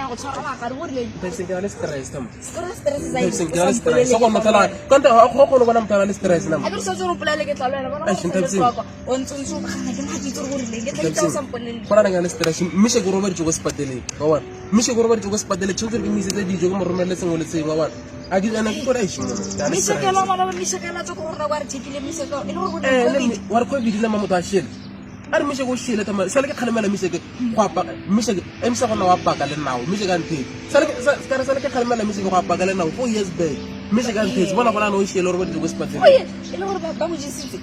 go tshwara magare go rileng. Nthabiseng, ke na le stress tam. Stress, stress sa eng? Nthabiseng, ke na le stress. Go motho la kante ga go kgone go bona motho a na le stress nam. A ke re setse re mpolele ke tla lwela bona. Eish, Nthabiseng. O ntse o ntse o gana ke nna ke itse gore go rileng. Ke tla itse o sa mpolelele. Go na le stress mme se ke robaditswe ko sepateleng wa bona, mme se ke robaditswe ko sepateleng, tshwanetse ke mo isetse dijo, ke mo romelele sengwe le sengwe wa bona. A ke ene ke kore eish, ke na le stress. Mešekelo ngwana ba mešekela tse ko gore nako a re checkile mešekelo e le gore go Eh, na le le mme- wa re COVID le ma motho a shele a re mešeke o shele thama sale ke kgalemela mešeke go apaka mešeke emisa gona wa paka le nao mešeke a nthetse sale ke ka re sale ke kgalemela mešeke go apaka le nao 4 years back, mešeke a nthetse bona gona ne o shele o robaditswe ko sepatlele. Oye, e le gore ba mo jesitse.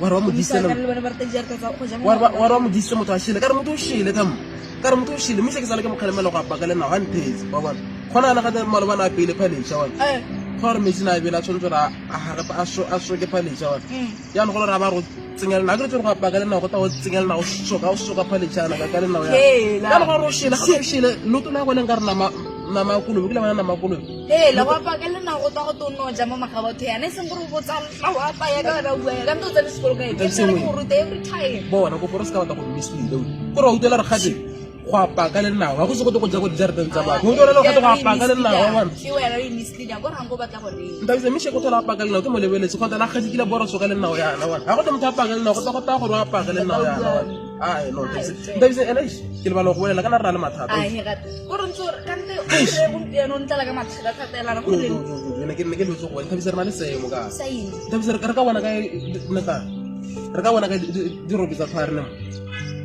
Wa re wa mo disitse Ka le bone ba rata dijarata tsa go ja. Wa re wa mo disitse motho a shele, ka re motho o shele thama, ka re motho o shele mme se ke sale ke mo kgalemela go apaka le nao ga nthetse wa bona gona ana gate malobana a pele phaleša wa bona. Go gore metsi na a bele a tshwanetse gore a gage a soke phaleša wa bona. Jaanong go le gore a ba go tsenya lenao, a ke re tsere go apaka lenao go ta go tsenya lenao soka o soka phaleša ka lenao ya Hela. jaanong gore o shele ga o shele loto la go leng ka re nama nama ya kolobe ke le bona nama ya kolobe. Hela, go apaka le nao go twa go to no ja mo maga batho yana e seng gore o botsa o apaya ka wena o bua ka ntse o tsene sekolo ka eng. Ke Nthabiseng nna ke go ruta every time. Bona kopo re se ka batla go mislead kore wa utlwela re gate go apaka le nao ga go se gote go ja ko dijareteng tsa batho, o utlwela gate go apaka le nao wa bona. Ke wena o e misleading ko rang go batla go reng. Ntabise mme sheko thola apaka le nao ke mo lebeletse kgotsa la gasekile boro soka le nao yana wa ga go tle motho apaka le nao go tla go taya gore o apake le nao yana wa ae no Ntabise, Ntabise ene eish, ke lebala go bolela kana re na le mathata. Ai he gate. Ko re ntse o re kante o re gompieno o ntlela ka mathata thata elana go reng. Ne ke ne ke lotse go bona Ntabise re na le seemo ka Sa eng? Ntabise re ka bona kae neta re ka bona kae dirope tsa tlhware nemo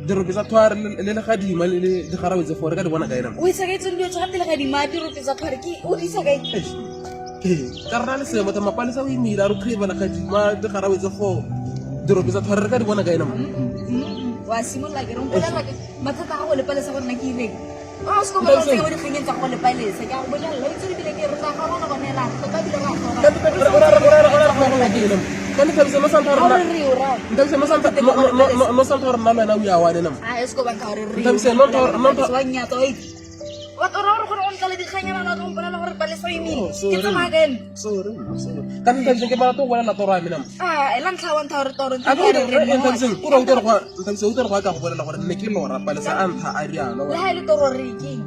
dirope tsa tlhware le legadima le digarawe tse fo re ka di bona kae nemo? O isa kae tsone dilo tsa gate legadima dirope tsa tlhware ke o di isa kae? Eish, ee ka re na le seemo tsa mapalesa o imile a re crave legadima digarawe tse fo dirope tsa tlhware re ka di bona kae nemo? Wa simolola ke re mpolelela ke mathata a gago le palesa gore nna ke ireng. O se ko bona o tseye mo dikganyeng tsa go le palesa ke a go bolelela o itse ebile ke re tla gaogana gone ela tota ebile ra no santha gore nna le wena o ya wane namo. A e se ko banka gore re Nthabiseng, wa nyatsa wa itse wa tora gore gore o ntla le dikganyana la tlo mpolelela gore palesa o imile. Oh, sorry. Ke tsamaya ka ene. Sorry, sorry. Ka Nthabiseng ke mara to bolela toro ya me namo. A ela ntlha wa ntha gore toro A ke re Nthabiseng o re utlwe go Nthabiseng o utlwe go ka go bolela gore nne ke lora palesa a ntha a rialo. Le ha e le toro re keng?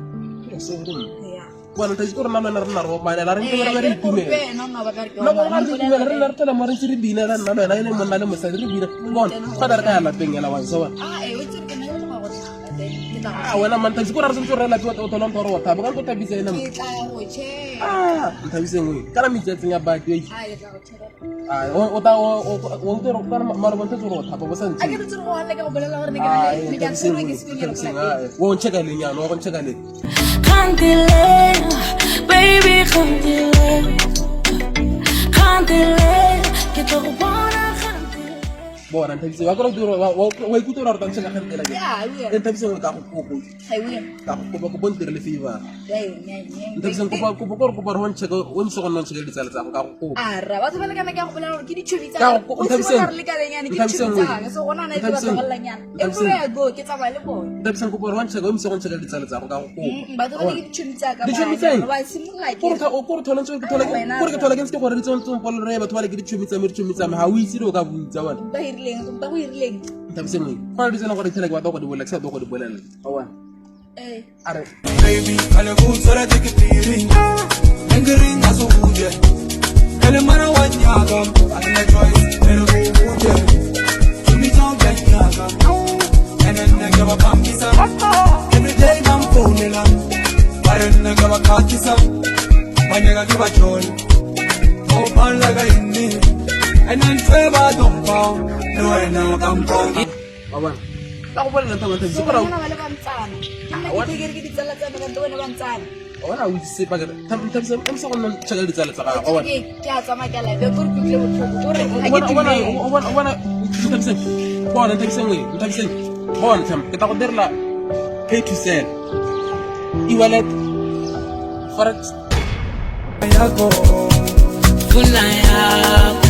Sorry. Ya. Bona Nthabiseng ke rona le wena re nna re omanela re ntse re re itumela. Wena o nna o batla re ke Nna bona re itumela re nna re thola mo re ntse re binela nna le wena e le monna le mosadi re bina. Bona fa re ka ya lapeng ela wa sa bona. A e o itse ke nna ke tloga go tlhapa then ke tla Ah wena man Nthabiseng ko re re sentse re lapi o thola ntho re wa thaba ka go thabisa ena mo. Ke tla ya go check. Ah Nthabiseng we kana metsi a tsenya baki. A ke tla go check. Ah o ta o o utlwe gore kana mara bontshe gore o thapa bo sa ntse. A ke re tsere go halle ka go bolela gore ne ke na le ne ke a tshwerwe ke sekonyana ko lapeng. O ncheka leng yana wa go ncheka leng? Kgantele, baby, kgantele. Kgantele, ke tlo go bona kgantele. Bona Nthabiseng wa kore wa ikutlwa gore o tla ncheka kgantela ke. Yeah, I will. Nthabiseng o ka go kopo I will. ka go kopa kopo ntirele favor. Yeah, yeah, yeah. Nthabiseng kopa kopo gore kopa re go ncheke o ntse go nna ncheke ditsala tsa go ka go kopa. Ara, batho ba lekana ke a go bolela gore ke ditšhomi tsa Ka ka. go- O Nthabiseng. simolola re lekalenyane ke Nthabiseng, ditšhomi tsa ka. So gona na e tse ba Nthabiseng. tlogelelanyana. Nthabiseng. Everywhere I go ke tsamaya le bone. Nthabiseng kopo gore wa ncheke o ntse go ncheke ditsala tsa go ka go kopa. Batho ba le ke ditšhomi tsa ka. Ditšhomi tsa eng? Ba simolola ke. Gore o kore thola ntse ke thola Wena. gore ke thola ke ntse ke gore ditse ntse mpolelo re batho ba le ke ditšhomi tsa me ditšhomi tsa me ga o itse le o ka butsa bona. Ba hirileng, ba go hirileng. Nthabiseng go na le ditsela gore ditsela ke batla go di bolela ke sa batla go di bolela. Wa bona. Eh. A re Baby, kale kutswela tikitiri Ngiringa sokuje Ele mana wanyaka Angina choice, pero kuje Tumita uyanyaka Ene nigga bapambisa Every day bamfonela Bare nigga bakhatisa Banyaka ke bajol Open like a inni Ene ntwe ba dompa Le wena o ka mpona. Wa bona ka go bolela ntho So Nthabiseng gore wena ba le bantsana. Ke nna ke thekere ke ditsala tsa me kante wena bantsana. Wa bona o itse sepa kere Nthabiseng o ntse go nna ncheke ditsala tsa gago wa bona. Ke a tsamaya ke a lapeng gore ke utlwile botlhoko gore ga ke Bona dumele. bona bona Nthabiseng bona Nthabiseng we Nthabiseng bona tlham ke tla go direla pay to sell e-wallet forex. Yako Pula yako.